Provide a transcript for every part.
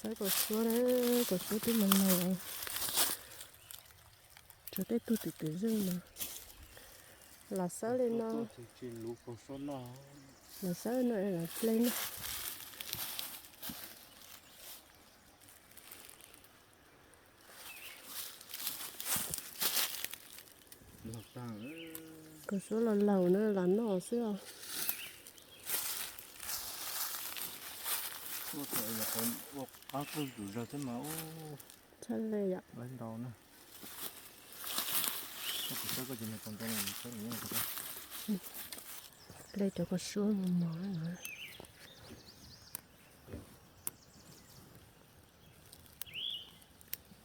Xawb kaus suab na, kaus suab twb laug laug, tshuav tej tug twm twm zeej no. Los xawb li no, los xawb no es los ple na. Kaus suab laug laug na los noj xwb os. Tshaj le yom. Ple cov kaus suab mos mos no.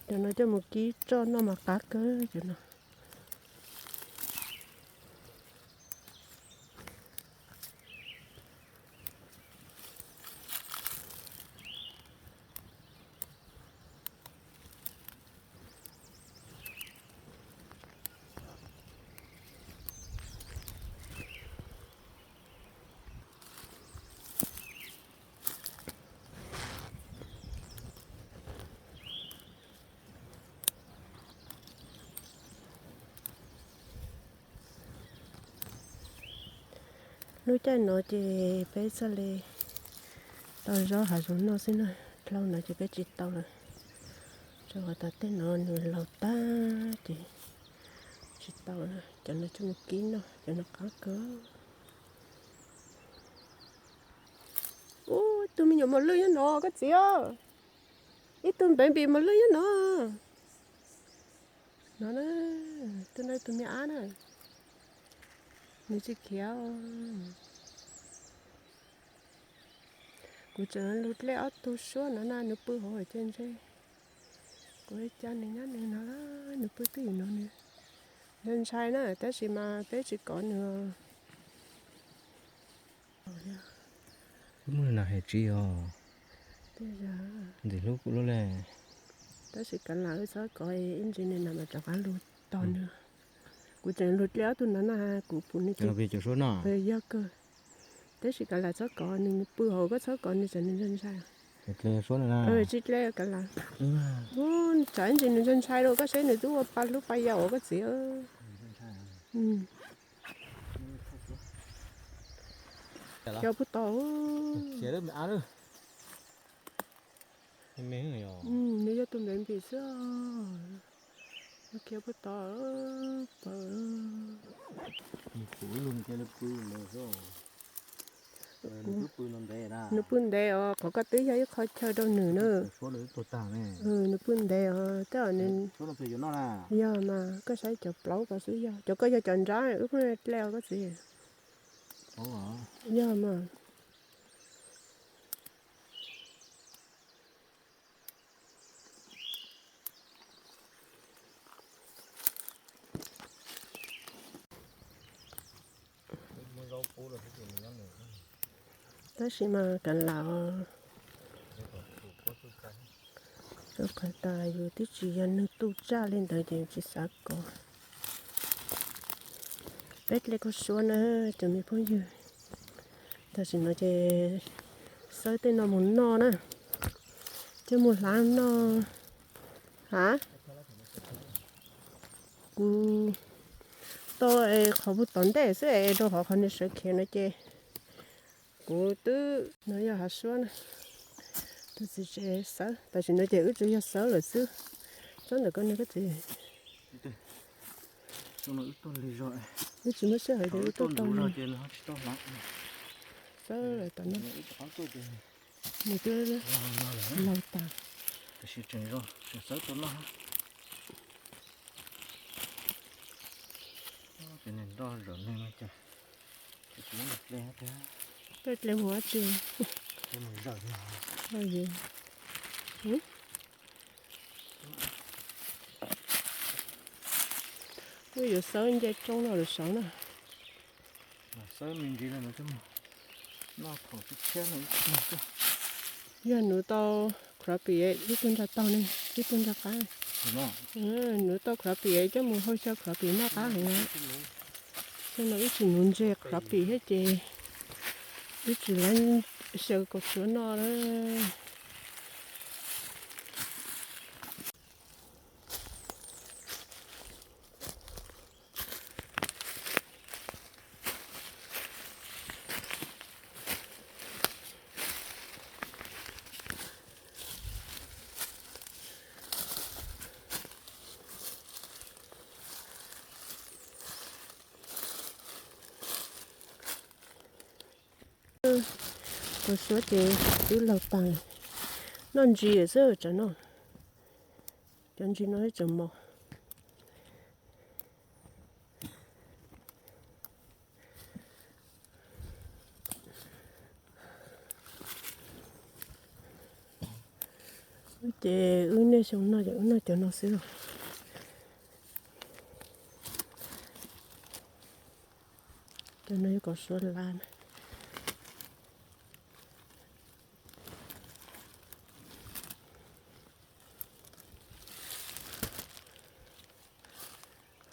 Cov no coj mus kib roj noj mas qab kawg cov no. Lub caij no ces peb txhaj li tau zaub hav zoov noj xwb na, dhau no ces peb tsis tau lawm. Rau qhov tas tej no nws laug tag ces tsis tau na, cov no coj mus kib noj, cov no qab kawg. Ub, ib tug me nyuam mos lwj nyob no koj txiv. Ib tug baby mos lwj nyob no. No na, tus no tus me ab na. Nws tsis khiav. Kuv tseem lug dlej ob tug suab no na, nws pw hauv ces ntshe kuv coj nws nyob nws no, nws pw twj ywm no nws ntshai ntshai na, tab sis mas peb tsis kov nws. Lub no hais tsis yog ntxim hlub kuv lub le. Tab sis kav lam wb txhob kov ib ntsis nws na mas rov qab lug tog nws. Kuv tseem lug dlej ob tug no na, kuv pum nws ces yog kawg. Tab sis kav lam txhob kov nws, pw hauv koj txhob kov nws tsam nws ntshai ntshai. Tsis dlej kav lam. Tsam ib ntsis nws ntshai ntshai rau koj saib nws twb ua pa hlub pa yau uas koj txiv. Khiav puag tod. Nws yog tus npev npis xwb. Khiav puag tod pawg. Nws pw ntev os, qhov koj twb yog ib qho chaw rau nws na. Nws pw ntev os, tej zaum nws, yog mas koj saib cov plaub ko xwb yog, cov ko yog cov nrab wb pheej dlej koj txiv. Yog mas. Tab sis mas kav lam, rau qhov tas yus twb tsis yog neeg tu tsaj li ntawd ces tsis xav kov. Peb dlej kaus suab na cov me phooj ywg. Tam sim no ces xawb tej no mus noj na, coj mus hlab noj. Ha, kuv tau es qhov puag tom ntej xwb es rau qhov qhov nws sawv khiav no ces kuv twb, no yog hav suab na. Tus txiv tsev xawb, tam sim no ces wb tsuas yog xawb lawm xwb. Tsob ntawm ko nws koj txiv. Wb tsis muaj sij hawm ces wb tuaj tau. Xawb lawm tom no. Nws twb laug tas. Tej dlej mus dab tsi? Wb yuav xawb nce roob no lawm saud na. Yog nuv tau crappie ib tug ntsag taug ne, ib tug ntsag qab. Nuv tau crappie coj mus hau xyaw crappie noj qab heev na. Tej no wb tsis nuv ntse crappie thiab ces wb tsis laib xyaw kaus suab noj lawm. Cov suab ces twb laug tag, noj ntsis xwb tsam no, cov ntsis no tseem mos. Ces wb niaj xyoo noj ces wb noj cov no xwb. Cov no yog cov suab lab na.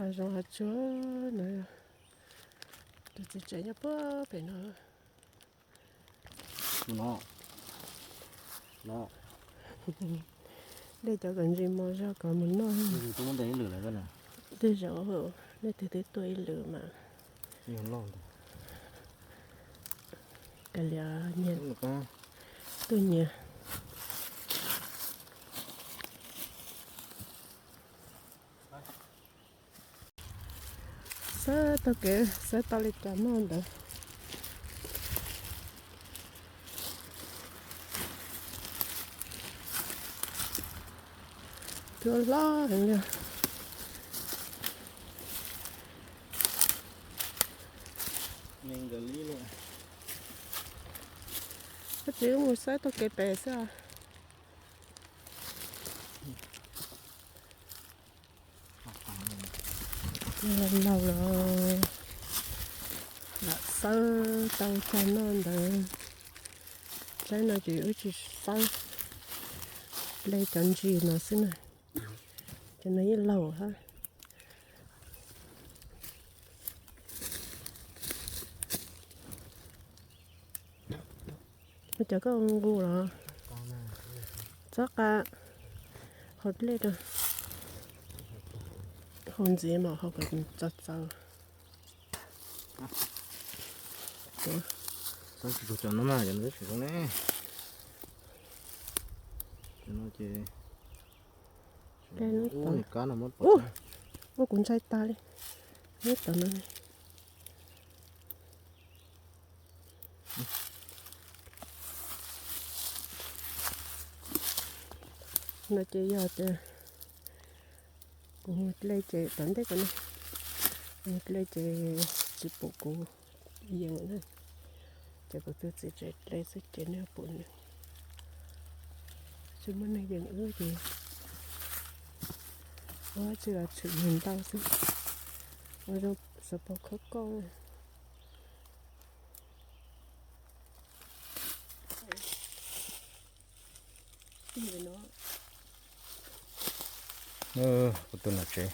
Hav zoov hav tsuag no, tus txiv tsev nyob puag pem no. Dej cov kom ntsis mos zog kom mus noj. Tej zaum leej twg twb tuaj ib lwm mas. Kav liam nyias tuaj nyias. Xawb taug kev, xawb tau li cas noj ntawd. Twb hlob heev li. Koj txiv mus xawb taug kev pem xwb. Laug laug los lam xawb tau cov noj ntawd. Tsaib no ces wb tsis xawb, hle cov ntsis no xwb na. Cov no yeej laug hab. Cov koj nqus los txhob qa, haus dlej rau, haus ntxiv mas haus kom txaus txaus. Xawb tsis tau cov no na, cov no tsis zoo ne. Cov no ces ua kuv ntshai tas li. Neb tau no. No ces yog tias kuv mus dlej ces tom ntej ko ne, mus dlej ces tsis pum kuv yees na, ces kuv tus txiv tsev dlej xwb ces nws pum nws. Tsis muaj neeg yees wb ces ua tsis los tshwm mus ntau xwb, ua zoo xav pom khawb koj. Kuv tus nam tsev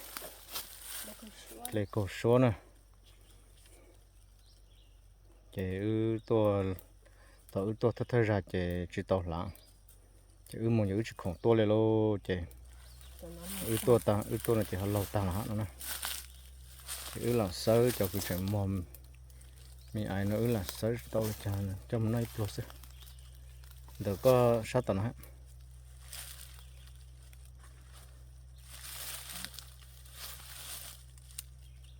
dlej kaug suab na, ces wb tuaj, thaum wb tuaj thawj thawj zag ces tsis tau hlav, ces wb mus ces wb tsis khoom tuaj li lauj, ces wb tuaj tag, wb tuaj no ces ho laug tag los hab no na. Ces wb lam xawb cov kws tseem mog me ais no, wb lam xawb tau li cas coj mus noj ib pluag xwb. Ntawm koj sab tom no hab.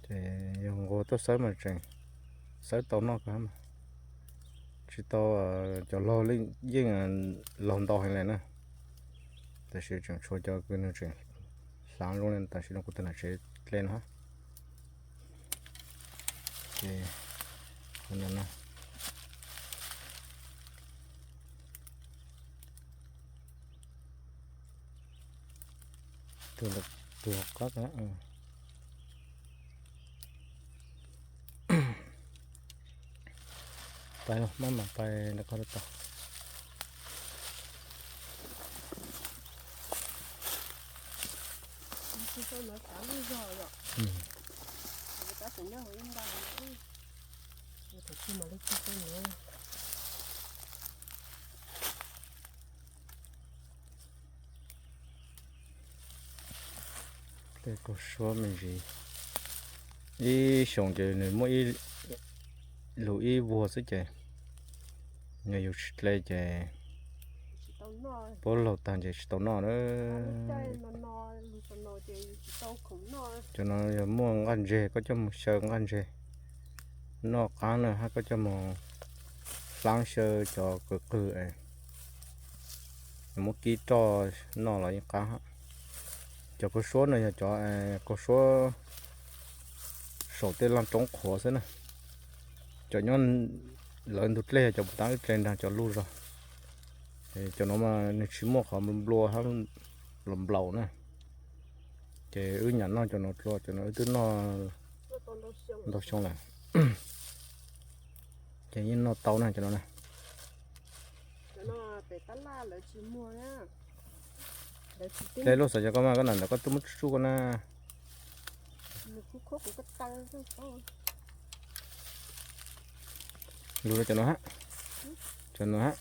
Ces yog nqua tuaj xawb mas tseem xawb tau noj kawg, tsis tau, cov laug yeej laug ntau heev li na. Tab sis tseem tshuav cov kws nws tseem hlav zoo li tam sim no kuv tus nam tsev dlej no hab. Ces no na, tus qab pais los maj mam pais ntawm ko tau. Dlej kaug suab me ntsis, ib xyoos ces nws muaj ib lus ib vuag xwb ces yog yus tsis dlej ces puab laug tag ces tsis tau noj na. Cov no yog muaj nqaj ntseg koj coj mus xyaw nqaj ntseg noj qab na, hab koj coj mus qaab xyaw cov qws qwg es muab kib roj noj los yeej qab hab. Cov kaus suab no yog cov kaus suab saum tej laaj roob qhuav xwb na. Cov nyob lawv ntug dlej yog cov puas taab wb dle nraag cov luj zog. Cov nuav mas nwg tsis muaj qhov nplua hab los nplaum na. Ces wb nyam noj cov nuav dlua, cov nuav wb twb noj ntau xyoo lawm. Ces yeej noj tau na cov nuav na. Dle luj xav cov koj mas koj nam ntawm koj twb muab tsuj koj na. Lug rau cov nuav hab. Cov nuav hab.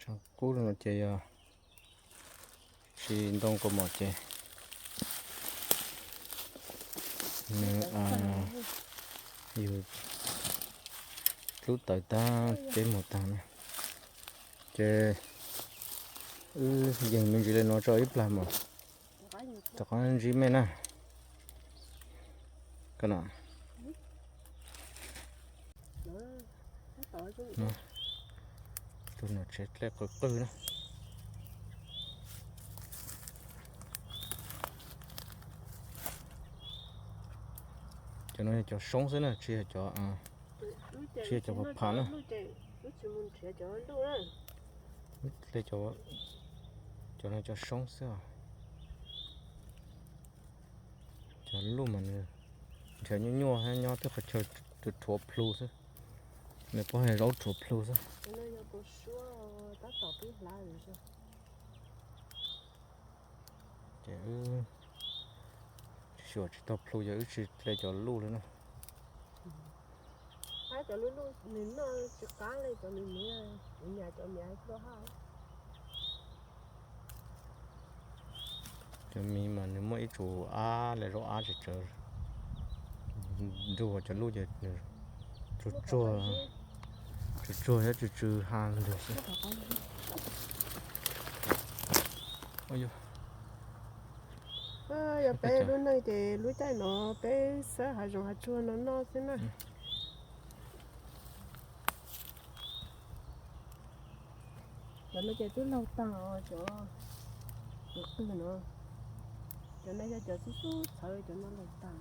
Tsav kub no ces yog tsis ntoo kaus mom ces nws yug tlub tawv tag peb mus tag na. Ces wb yeeg me ntsis le nuav tso ib plag mus rov qab ntsib mej na. Tus nuav tsev dlej qw qwg na. Cov nuav yog cov soob xwb na, tsis yog cov, tsis yog cov phav phav na. Dlej cov, cov nuav cov soob xwb os. Cov luj mas nws nrhiav nyuaj nyuaj hab nyob tej qhov chaw rhuav plhu xwb. Nws pob hais zaub rhuav plhu xwb. Ces wb xyuas tsis tau plhu ces wb tsis dle cov luj li na. Cov luj luj nws noj tsis qab li cov me me, kuv nyam cov me dlua hab. Cov me mas nws muaj ib tsu ab le zaub ab tsis tsawv, nrug cov luj ces nws tsuag tsuag, tsuag tsuag thiab tsw tsw ha lug xwb. Yog peb lub neej ces lub caij no peb xawb hav zoov hav tsuag no noj xwb na. Cov no ces twb laug tag os, cov qwg no. Cov no yog cov xub xub txhawv, cov no laug tag.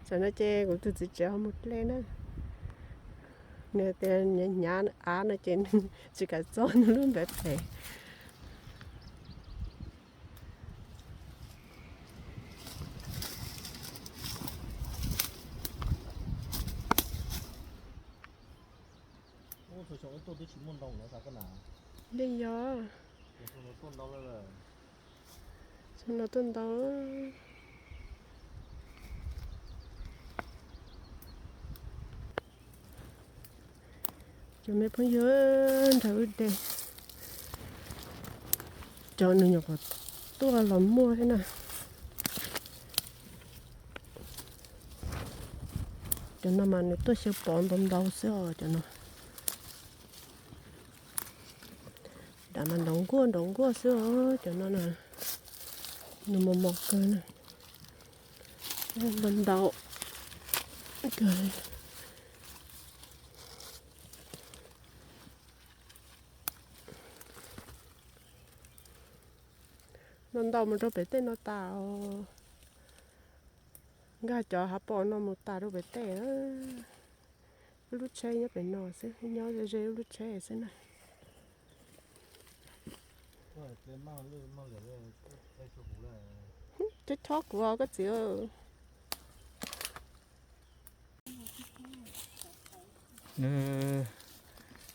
Tam no ces kuv tus txiv tsev ho mus dle na. Nws tias hnyav av no ces nws tsis kam txog nws lub npev pem. Li yog, xyoo no tuaj ntau. Cov me phooj ywg, nrog wb de, cov nws nyuam qhuav tuaj los muaj thiab na. Cov no mas nws tuaj xyaw pov ntau ntau xwb os cov no. Dav mas nraug nkuaj nraug nkuaj xwb os cov no na. Nws mos mos kawg na. Ntau ntau kawg. No ntau mus rau pem tej no tas os. Nkag cov hav pos no mus tas rau pem tej. Lub tsheb nyob pem no xwb, nyob ze ze lub tsheb xwb na. Twb thob kuv os koj txiv.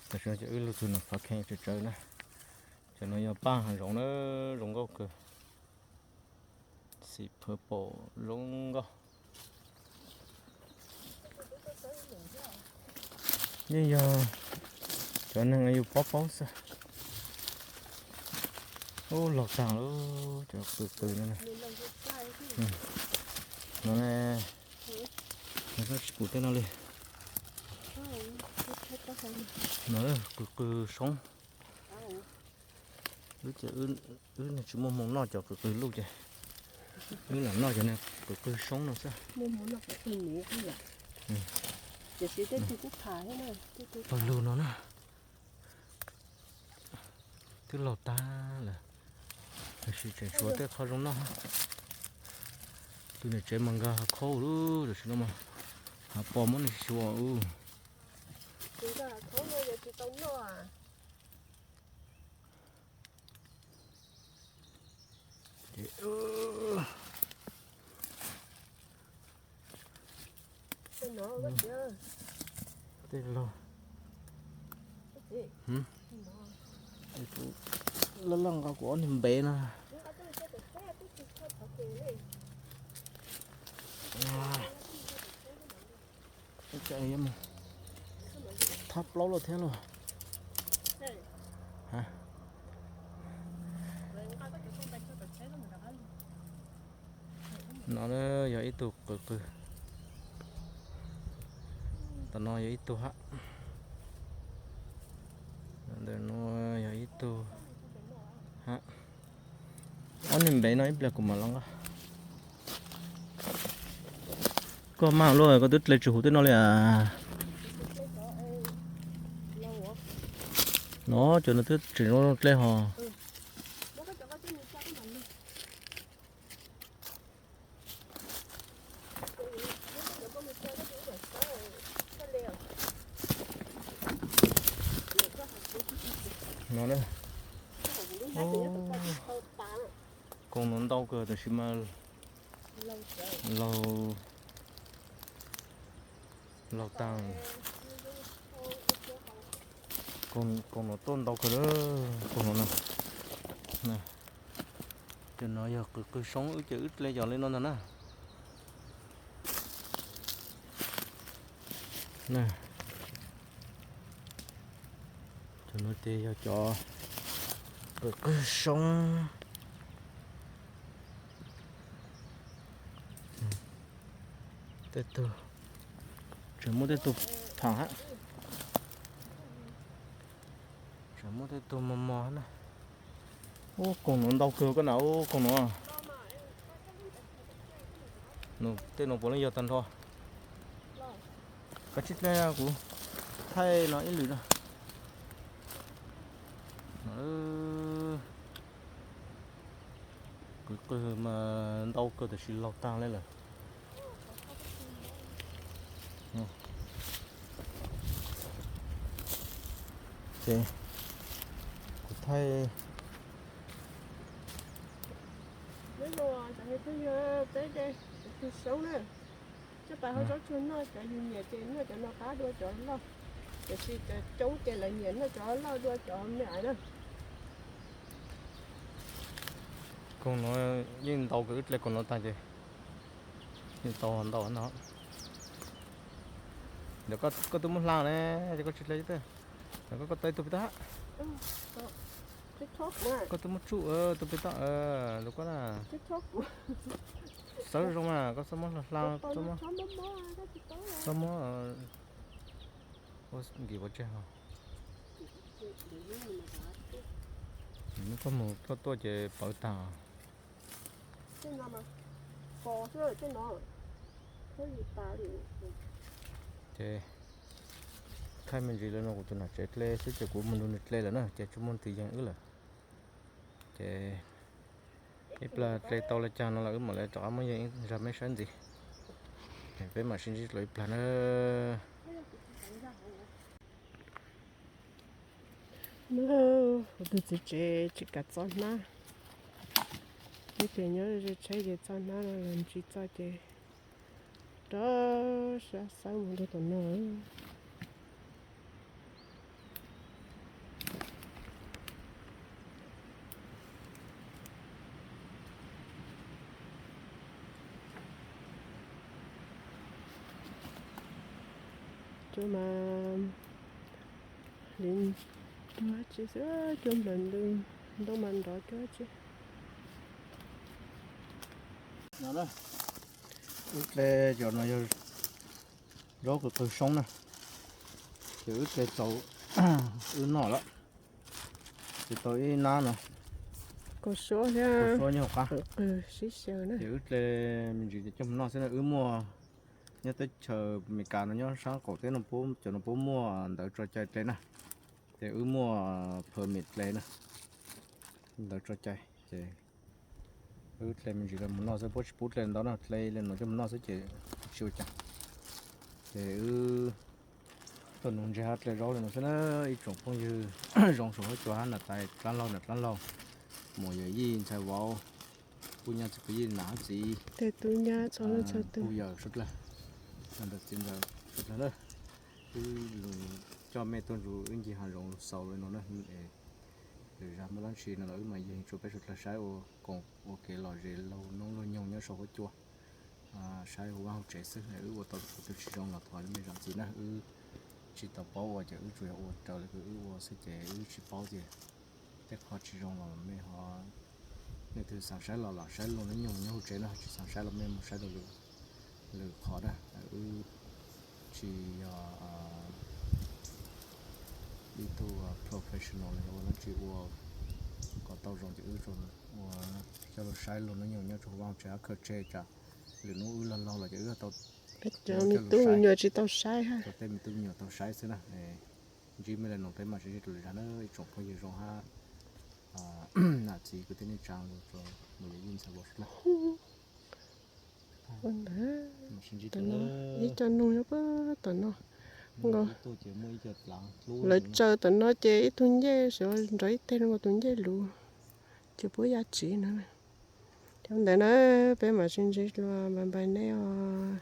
Tam sim no ces wb lug txug nram Fav Khees tsawv tsawv na. Cov no yog paj hav zoov na, zoo nkauj kawg. Xim phuav pom zoo nkauj. Yeej yog cov neeg yus paub paub xwb. Ub, laug tag lawm cov qws qws no. No ne, no tsis pum tej no li. No qws qws soob. Wb ces wb tsis muaj hmoo noj cov qws qws luj ces wb lam noj cov qws qws soob no xwb. Pawg lug no na, twb laug tag lawm, tiam sis tseem tshuav tej qho zoo noj. Tus niam tsev mas nkag hav khaub lub, tam sim no mas hav pos muab nws xyuas ub. Tej laug, laj laj nqa kuv ob niag npev no. Thab plaub lawm thiab lauj. No yog ib tug qws qws. Tom no yog ib tug hab. Ntawm no yog ib tug hab. Ob niag npev no ib pliag kuv mam los nqa. Koj maj luaj koj twb tle tsis huv tej no li as. No cov no twb tseem zoo zoo tle hos. No, koom no ntau kawg tab sis mas laug, laug tag. Koom no tuaj ntau kawg, koom no na. Cov no yog qws qws soob wb ces wb tle cov li no ntag na. Cov no ces yog cov qws qws soob. Tej tug, tseem muaj tej tug phaam hab. Tseem muaj tej tug mos mos na. Ub, koom no ntau kawg koj na, ub, koom no. Tej no puav leej yog tag nrho. Koj tsis tle kuv thaij no ib lwm na. Qws qws mas ntau kawg tab sis laug tag li lawm. Ces kuv thaij. Peb de, peb de, peb tug soob na. Coj pais hau zaub tsuag noj, cov yus nyiam ces noj cov no qab dua cov loj. Tiam sis cov coob ces lawv nyiam noj cov loj dua cov me aiv na. Koom no yeej ntau kawg, wb tle koom no tag ces yeej tau ntau no. Ntawm koj twb muab hla ne, ces koj tsis hle teb. Ntawm koj, koj tau ib tug pem toj. Koj twb muab tsuj tus pem toj, tus koj na. Xawb zoo mas koj txhob muab hla, txhob muab, txhob muab. Ua nkis pov tseg os. Nws muab koj mus tuaj tuaj ces pawv tag. Ces thaij me ntsis li no kuv tus nam tsev tle xwb ces kuv mus nrug nws tle lawm na ces tsis muaj tus yees wb lawm. Ces ib plag tle tau li cas no los wb mam li rov qab muab yees ib zag meb saib ntxiv. Peb mam sib ntsib dlua ib plag na. No, kuv tus txiv tsev tsis kam txo hnab. Ib pliag nyob ze tsheb ces txo hnab no los tsis txo ces rov sab xawb mus rau tom no. Cua mas li ntuag tsi xwb, cua nplawm ntws, ntoo mas nrov cuag tsi. Wb tle cov no yog zaub qws qws soob na, ces wb tle tau, wb noj lawm, ces tau ib nab no. Kaus suab thiab, kaus suab nyob hauv qab. Qws qws sib xyaw na. Ces wb tle me ntsis ces coj mus noj xwb na. Wb muaj, nyob teb chaws Amelikas no nyob sab qaum teb no puab, cov no puab muaj ntawv tso cai tle na. Ces wb muaj permit tle na, ntawv tso cai, ces wb tle me ntsis los mus noj xwb, puab tsis pub tle ntau no, tle li no coj mus noj xwb ces tsis ua cas. Ces wb tuaj nuv ntses hab tle zaub li no xwb na. Ib tsoom phooj ywg zoo saum huab cua hab nam tais dlaab laug nam dlaab laug, muam yawm yij ntxhais vauv, kuj nyab txiv kwv yij nam hab txiv, kuj yawm suav dlawg, ntawm txiv ntxawm suav dlawg na. Wb lug coj mej tuaj nrug wb ncig hav zoov lug xaus li no na. Lwm zag muaj dlaab tsi no los wb mam yeeg tsua peb suav dlawg saib ua koom ua kev lom zem laug noob laug nyoog nyob saum huab cua, saib huv vaaj huv tsev xwb. Wb ua tau kuv tus tsis zoo los thov mej zaam txim na. Wb tsis tau paub ua ces wb tsuas yog ua raws li kws wb ua xwb ces wb tsis paub tias tej qhov tsis zoo los mej ho, leej twg xaav saib los los saib luag noob nyoog nyob huv tsev na, tsis xaav saib los mej mus saib rau lwm qhov na. Wb tsis yog ib tug professional los yog ua dlaab tsi ua kom tau zoo ces wb ua coj lug saib luag noob nyoog nyob rau huv vaaj huv tsev hab khaws tseg tsam lwm nub wb laug laug los ces wb tau coj lug saib, tau tej me tub me nyuam tau saib xwb na. Ntsib mej le nuav peb mam sib ntsib rau lwm zag na ib tsoom phooj ywg zoo hab nam txiv kwv tij neej tsaa lug rau muam yawm yij ntxhais vauv sawv dlawg. Ib co noog nyob puag tom no, lawv tsaws tom no ces ib tug ncej sawv nrov ib teg nkaus tus ncej luv, ces puab ya tsiv no. Cov ntawd na, peb mam sib ntsib dlua, bye bye nej os.